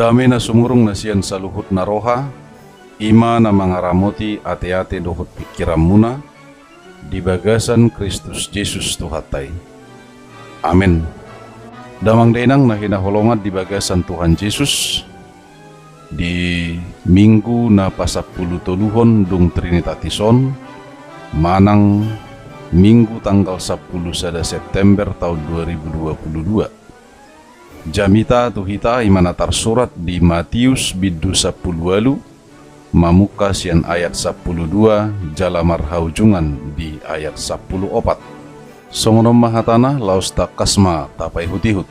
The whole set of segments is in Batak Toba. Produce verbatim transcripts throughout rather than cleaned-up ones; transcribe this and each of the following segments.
Dame na sumurung na sian saluhut na roha, i ma na mangaramoti ateate dohot pingkiranmuna, di bagasan Kristus Jesus Tuhanta i. Amen. Damang dainang na hinaholongan di bagasan Tuhan Jesus, di Minggu na pasampulu toluhon dung Trinitatis on, manang Minggu tanggal sampulu sada September taon dua ribu dua pulu dua. Jamita tu hita i ma na tarsurat di Matius bindu sampulu ualu, mamungka sian ayat sampulu dua jala marhaujungan di ayat sampulu opat. Songon on ma hatana, laos tangkas ma tapaihut-ihut.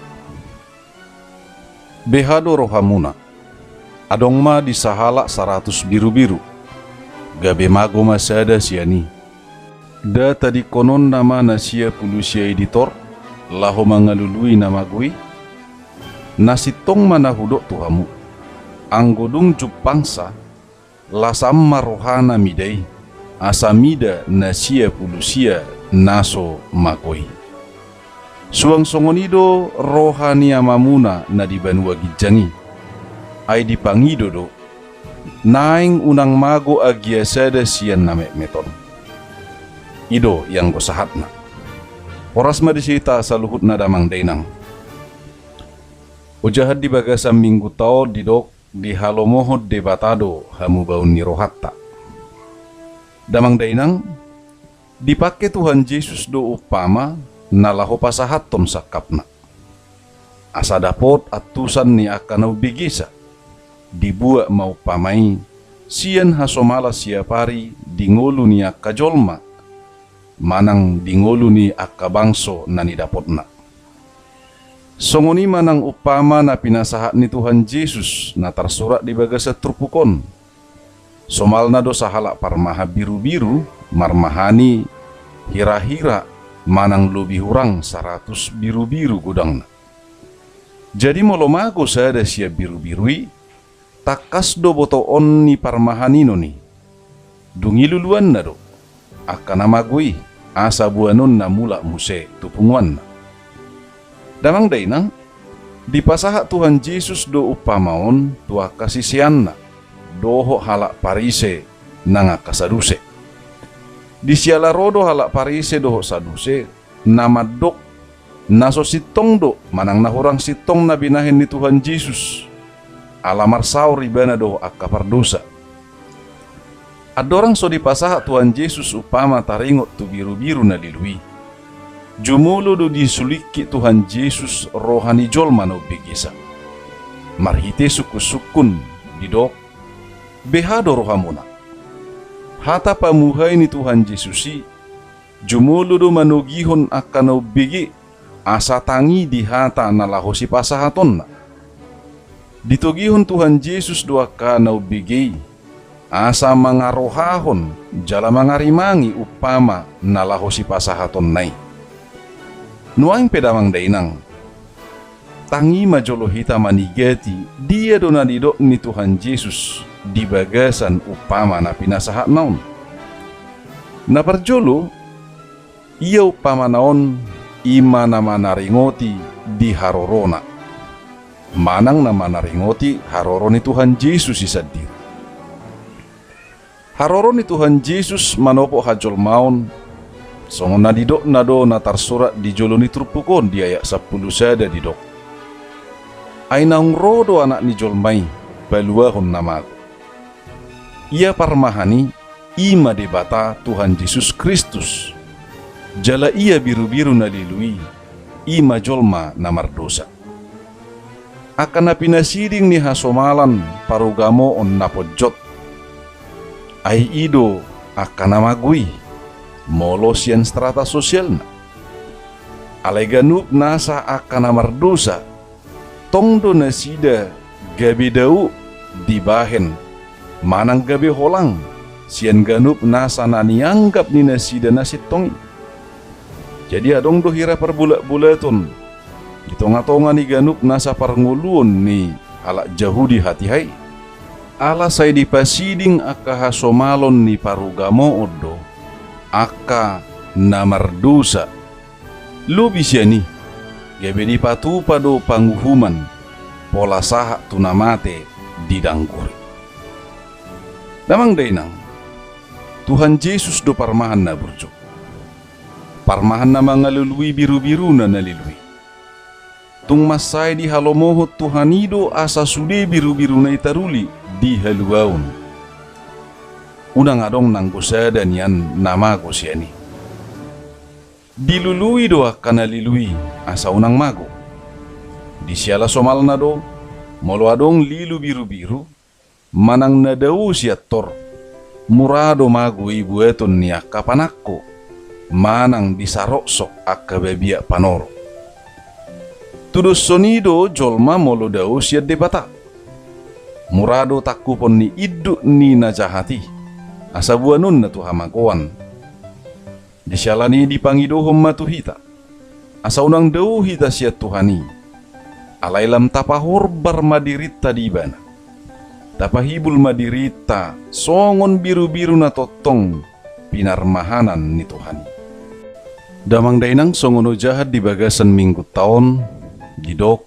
Beha do rohamuna? Adong ma di sahalak saratus birubiru. Gabe mago ma sada sian i. Nda tadingkononna ma na sia pulu sia i di tor, laho mangalului na mago i? Na sintong ma na hudok tu hamu: Anggo dung jumpangsa, las an ma rohana mida i, asa mida na sia pulu sia na so mago i. Suang songon i do roha ni Amamuna na di banua ginjang i. Ai dipangido do, naeng unang mago agia sada sian na metmet on. I do i anggo sahatna. Horas ma disi hita saluhutna damang dainang. Ojahan di bagasan Minggunta on didok, dihalomohon Debata do hamubaon ni rohanta. Damang dainang, dipangke Tuhan Jesus do umpama na laho pasahathon sangkapna, asa dapot antusan ni angka na umbegesa. Dibuat ma umpama i sian hasomalan siapari di ngolu ni angka jolma, manang di ngolu ni angka bangso na nidapotna. Songon i ma nang umpama na pinasahat ni Tuhan Jesus na tarsurat di bagasan turpuk on. Somalna do sahalak parmahan birubiru marmahani hirahira manang lobi hurang saratus birubiru godangna. Jadi molo mago sada sian birubiru i, tangkas do botoon ni parmahaninon i. Dung i luluanna do angka na mago i, asa boanonna mulak muse tu punguanna. Damang dainang, dipasahat Tuhan Jesus do umpama on tu angka siseanna dohot halak Parise nang angka Saduse. Disiala ro do halak Parise dohot Saduse na mandok na so sintong do manang na hurang sintong na binahen ni Tuhan Jesus, ala marsaor ibana dohot angka pardosa. Andorang so dipasahat Tuhan Jesus umpama taringot tu birubiru na lilu i, jumolo do disulingkit Tuhan Jesus roha ni jolma na umbegesa. Marhite sungkun-sungkun didok, beha do rohamuna? Hata pamuhai ni Tuhan Jesus i jumolo do manogihon angka na umbege asa tangi di hata na laho sipasahatonna. Ditogihon Tuhan Jesus do angka na umbege i asa mangarohahon jala mangarimangi umpama na laho sipasahatonna i. Nuaeng pe damang dainang, tangi ma jolo hita manigati dia do na nidok ni Tuhan Jesus di bagasan umpama na pinasahatna on. Na parjolo, ia umpamana on i ma na manaringoti di harorona, manang na manaringoti haroro ni Tuhan Jesus i sandiri. Haroro ni Tuhan Jesus manopot hajolmaon, songon na nidokna do na tarsurat di jolo ni turpuk on di ayat sampulu sada didok, ai naung ro do Anak ni jolma i paluahon na mago. Ia parmahan i, i ma Debata Tuhan Jesus Kristus. Jala ia birubiru na lilu i, i ma jolma na mardosa. Angka na pinasiding ni hasomalan parugamoon na ponjot, ai i do angka na mago i, molo sian strata sosialna. Alai ganup nasa angka na mardosa, tong do nasida gabe dao dibahen manang gabe holang sian ganup nasa na nianggap ni nasida na sintong i. Jadi adong do hira parbulat-bulaton di tonga-tonga ni ganup nasa parngoluon ni halak Jahudi hatiha i. Ala sai dipasiding angka hasomalon ni parugamoon do angka na mardosa. Lobi sian i, gabe dipatupa do panguhuman pola sahat tu na mate di dangguri. Damang dainang, Tuhan Jesus do parmahan na burju, parmahan na mangalului biru-biruna na lilu i. Tung mansai dihalomohon Tuhan i do asa sude biru-biruna i taruli di haluaon. Unang adong nanggo sada nian na mago sian i. Dilului do angka na lilu i asa unang mago. Di siala somalna do, molo adong lilu biru-biru, manang na dao sian tor, mura do mago i buaton ni angka panangko, manang disaroksok angka babiat panoro. Tudoshon i do jolma molo dao sian Debata. Mura do tangkupon ni induk ni na jahat i, asa boanonna tu hamagoan. Di siala ni i dipangidohon ma tu hita, asa unang dao hita sian Tuhan i. Alai lam tapahorbar ma dirinta di Ibana, tapahibul ma dirinta songon biru-biru na tongtong pinarmahanan ni Tuhan i. Damang dainang, songon ojahan di bagasan minggunta on, didok,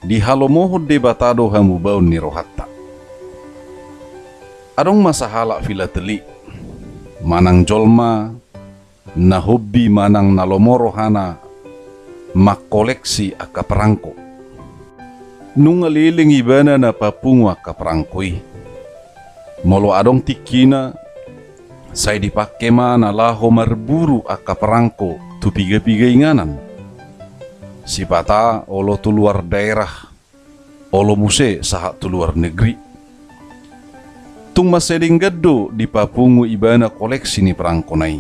dihalomohon Debata do hamubaon ni rohanta. Adong ma sahalak filateli, manang jolma na hobi manang na lomo rohana mangkoleksi angka perangko. Nunga leleng ibana na papungu angka perangko i. Molo adong tingkina, sai dipangke ma na laho marburu angka perangko tu piga-piga inganan. Sipata olo tu luar daerah, olo muse sahat tu luar negeri. Tung mansai denggan do dipapungu ibana koleksi ni perangkona i.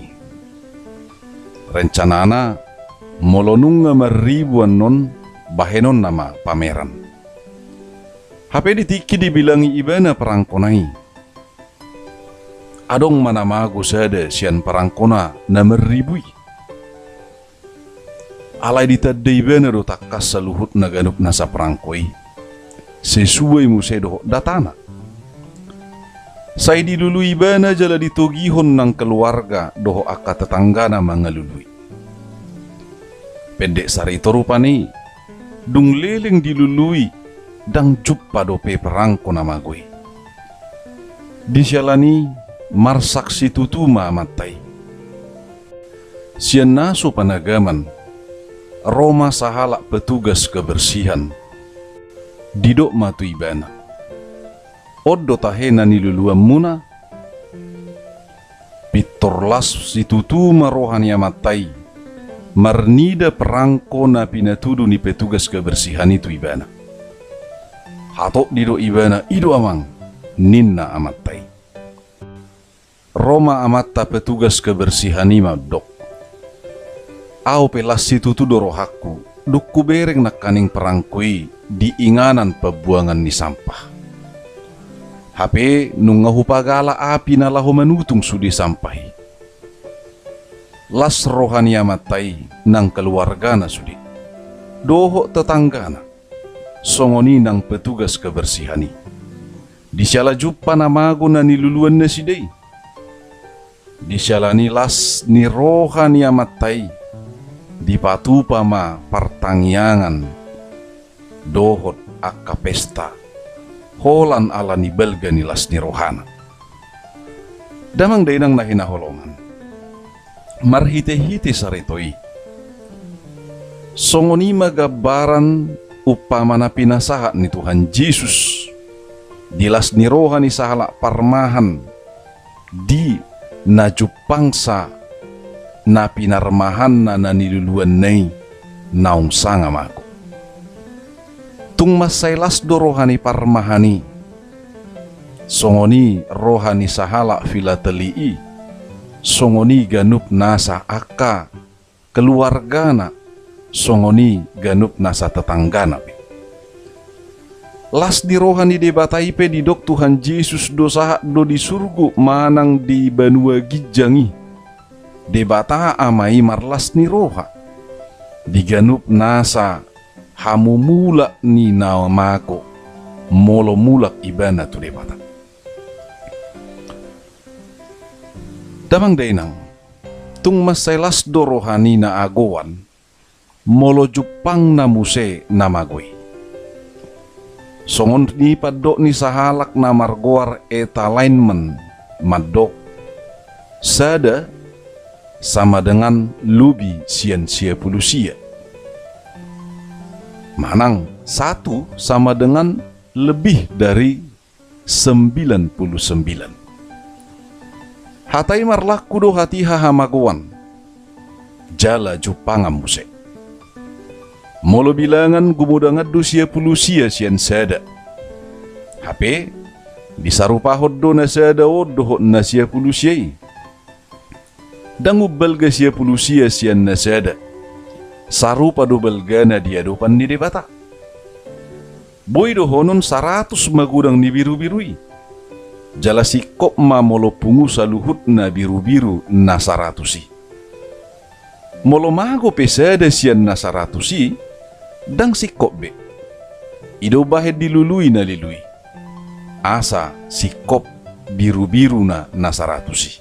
Rencanana, molo nunga marribu annon, bahenonna ma pameran. Hape di tingki dibilangi ibana perangkona i, adong ma na mago sada sian perangkona na marribu i. Alai ditanda ibana do tangkas saluhutna ganup nasa perangko i, sesuai muse dohot datana. Sai dilului ibana jala ditogihon nang keluarga dohot angka tetanggana mangalului. Pendek sarito rupani, dung leleng dilului, ndang jumpa dope perangko na mago i. Di siala ni i, marsak situtu ma amanta i. Sian na so panagaman, ro ma sahalak petugas kebersihan. Didok ma tu ibana, "On do tahe na niluluanmuna?" Pintor las situtu ma roha ni amanta i, marnida perangko na pinatudu ni petugas kebersihan i tu ibana. Hatop didok ibana, "I do, Amang," ninna amanta i. Ro ma amanta petugas kebersihan i mandok, "Ahu pe las situtu do rohangku, dung hubereng nangkaning perangko i di inganan pambuangan ni sampah. Hape nunga hupagala api na laho manutung sude sampah i. Las roha ni amanta i nang keluargana sude, dohot tetanggana, songon i nang petugas kebersihan i. Di siala jumpa na mago na niluluan nasida i." Di siala ni las ni roha ni amanta i, dipatupa ma partangiangan dohot angka pesta, holan ala ni balga ni las ni rohana. Damang dainang na hinaholongan, marhitehite sarito i, songon i ma gambaran umpama na pinasahat ni Tuhan Jesus di las ni roha ni sahalak parmahan di na jumpangsa na pinarmahanna na niluluanna i naung sanga mago. Tung mansai las do roha ni parmahan i, songon i roha ni sahalak filateli i, songon i ganup nasa angka keluargana, songon i ganup nasa tetanggana pe. Las ni roha ni Debata i pe didok Tuhan Jesus do sahat do di surgo manang di banua ginjang i. Debata Ama i marlas ni roha di ganup nasa hamumulak ni na mago, molo mulak ibana tu Debata. Damang dainang, tung mansai las do roha ni na agoan, molo jumpangna muse na mago i. Songon ni pandok ni sahalak na margoar Eta Lyman mandok, sada sama dengan lobi sian sia pulu sia. Manang satu sama dengan lebih dari sembilan puluh sembilan. Hata i marlaku do hatiha hamagoan, jala jumpangan muse. Molo bilangan gumodangan do sia pulu sia sian sada. Hape, disarupahon do na sada on dohot na sia pulu sia i. Ndang umbalga sia pulu sia sian na sada. Sarupa do balgana di adopan ni Debata. Boi dohonon saratus ma godang ni birubiru i. Jala singkop ma molo pungu saluhutna birubiru na saratus i. Molo mago pe sada sian na saratus i, ndang singkop be. I do bahen dilului na lelu i. Asa singkop birubiruna na saratus i.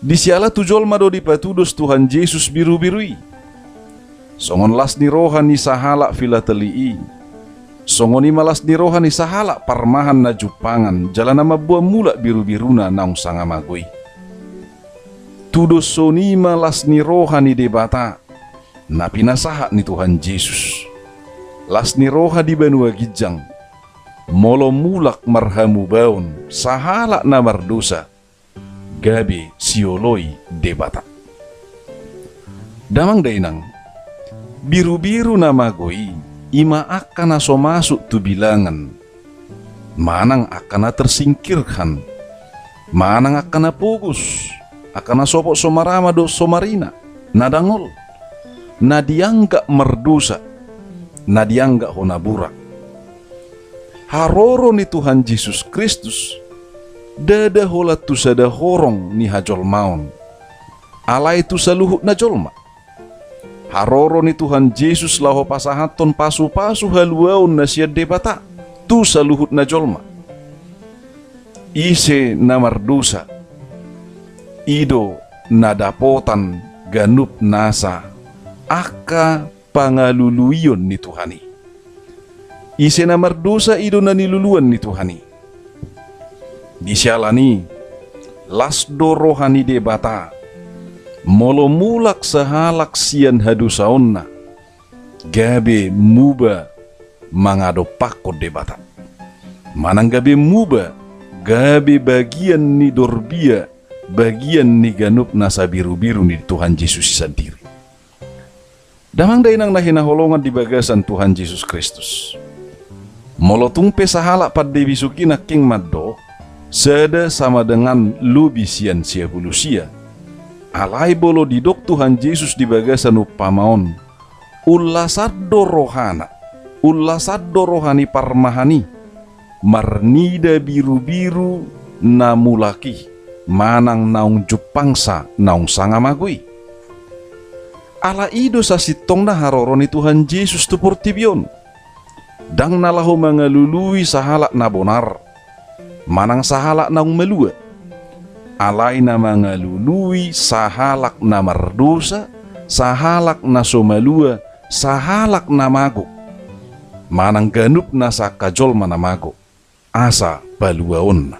Disiala tu jolma do dipatudos Tuhan Jesus birubiru i. Songon las ni roha ni sahalak filateli i, songon i ma las ni roha ni sahalak parmahan na jumpangan jala na mamboan mulak birubiruna naung sanga mago i. Tudoshon i ma las ni roha ni Debata na pinasahat ni Tuhan Jesus. Las ni roha di banua ginjang, molo mulak marhamubaon sahalak na mardosa, gabe sioloi Debata. Damang dainang, birubiru na mago i, i ma angka na so masuk tu bilangan, manang angka na tersingkirkan, manang angka na pogos, angka na sopot so marama dohot so marina, na dangol, na dianggap mardosa, na dianggap hona burak. Haroro ni Tuhan Jesus Kristus ndada holan tu sada horong ni hajolmaon, alai tu saluhut na jolma. Haroro ni Tuhan Jesus laho pasahathon pasupasu haluaon na sian Debata tu saluhut na jolma. Ise na mardosa, i do na dapotan ganup nasa angka pangaluluion ni Tuhan i. Ise na mardosa, i do na niluluan ni Tuhan i. Disiala ni i, las do roha ni Debata molo mulak sahalak sian hadosaonna, gabe muba mangadompakkon Debata. Manang gabe muba, gabe bagian ni dorbia, bagian ni ganup nasa birubiru ni Tuhan Jesus i sandiri. Damang dainang na hinaholongan di bagasan Tuhan Jesus Kristus. Molo tung pe sahalak pande bisuk i nangkin mandok, sada sama dengan lobi sian sia pulu sia. Alai molo didok Tuhan Jesus di bagasan umpama on, ullasan do rohana, ullasan do roha ni parmahan i, marnida birubiru na mulak i, manang naung jumpangsa naung sanga mago i. Ala i do sasintongna haroro ni Tuhan Jesus tu portibi on. Ndang na laho mangalului sahalak na bonar, manang sahalak naung malua. Alai na mangalului sahalak na mardosa, sahalak na so malua, sahalak na mago, manang ganup nasa angka jolma na mago, asa paluaonna.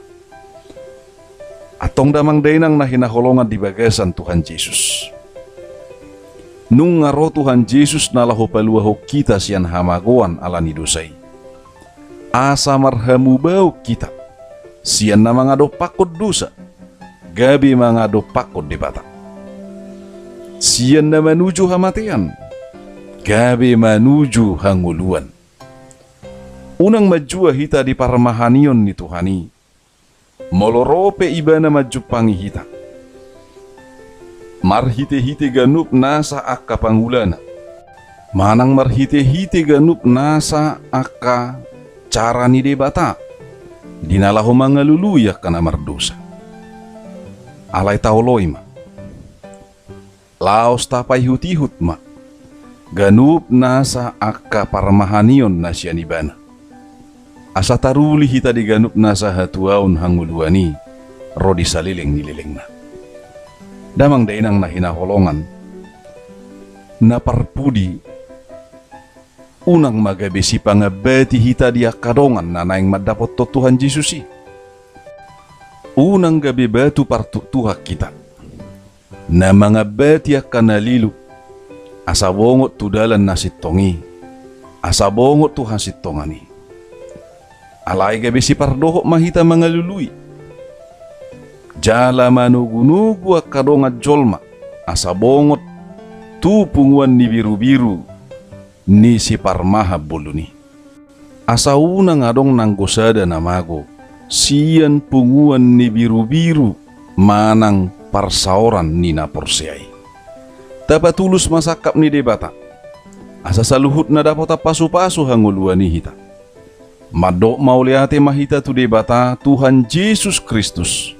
Antong damang dainang na hinaholongan di bagasan Tuhan Jesus. Nunga ro Tuhan Jesus na laho paluahon hita sian hamagoan ala ni dosa i. Asa marhamubaon hita sian na mangadompakkon dosa, gabe mangadompakkon Debata. Sian na manuju hamatean, gabe manuju hangoluan. Unang manjua hita di parmahanion ni Tuhan i, molo ro pe Ibana manjumpangi hita. Marhitehite ganup nasa angka pangulana, manang marhitehite ganup nasa angka cara ni Debata, di na laho mangalului angka na mardosa. Alai taoloi ma. Laos tapaihutihut ma. ganup nasa angka parmahanion na sian Ibana. Asa taruli hita di ganup nasa hatuaon hangoluan i ro di saleleng ni lelengna. Damang dainang na hinaholongan, na parpudi, unang ma gabe sipangambati hita di angka dongan na naeng mandapothon Tuhan Jesus i. Unang gabe batu partuktuhan hita, na mangambati angka na lilu, asa bongot tu dalan na sintong i, asa bongot tu hasintongan i. Alai gabe sipardohot ma hita mangalului, jala manogunogu angka dongan jolma, asa bongot tu punguan ni birubiru ni siparmahan bolon i. Asa unang adong nanggo sada na mago sian punguan ni birubiru manang parsaoran ni na porsea i. Tapatulus ma sangkap ni Debata, asa saluhutna dapotan pasupasu hangoluan i hita. Mandok mauliate ma hita tu Debata Tuhan Jesus Kristus,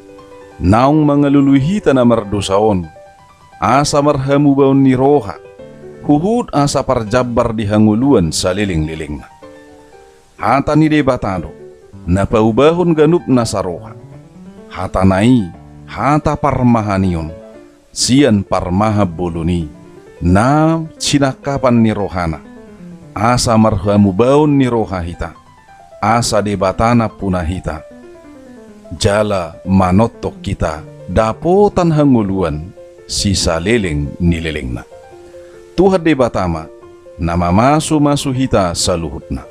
naung mangalului hita na mardosa on, asa marhamubaon ni roha, huhut asa parjambar di hangoluan salelenglelengna. Hata ni Debata do, na paubahon ganup nasa roha. Hatana i, hata parmahanion, sian parmahan bolon i, na sinangkapan ni rohana, asa marhamubaon ni roha hita, asa Debata nampuna hita, jala manongtong hita dapotan hangoluan sisaleleng ni lelengna. Tuhan Debata ma, na mamasumasu hita saluhutna.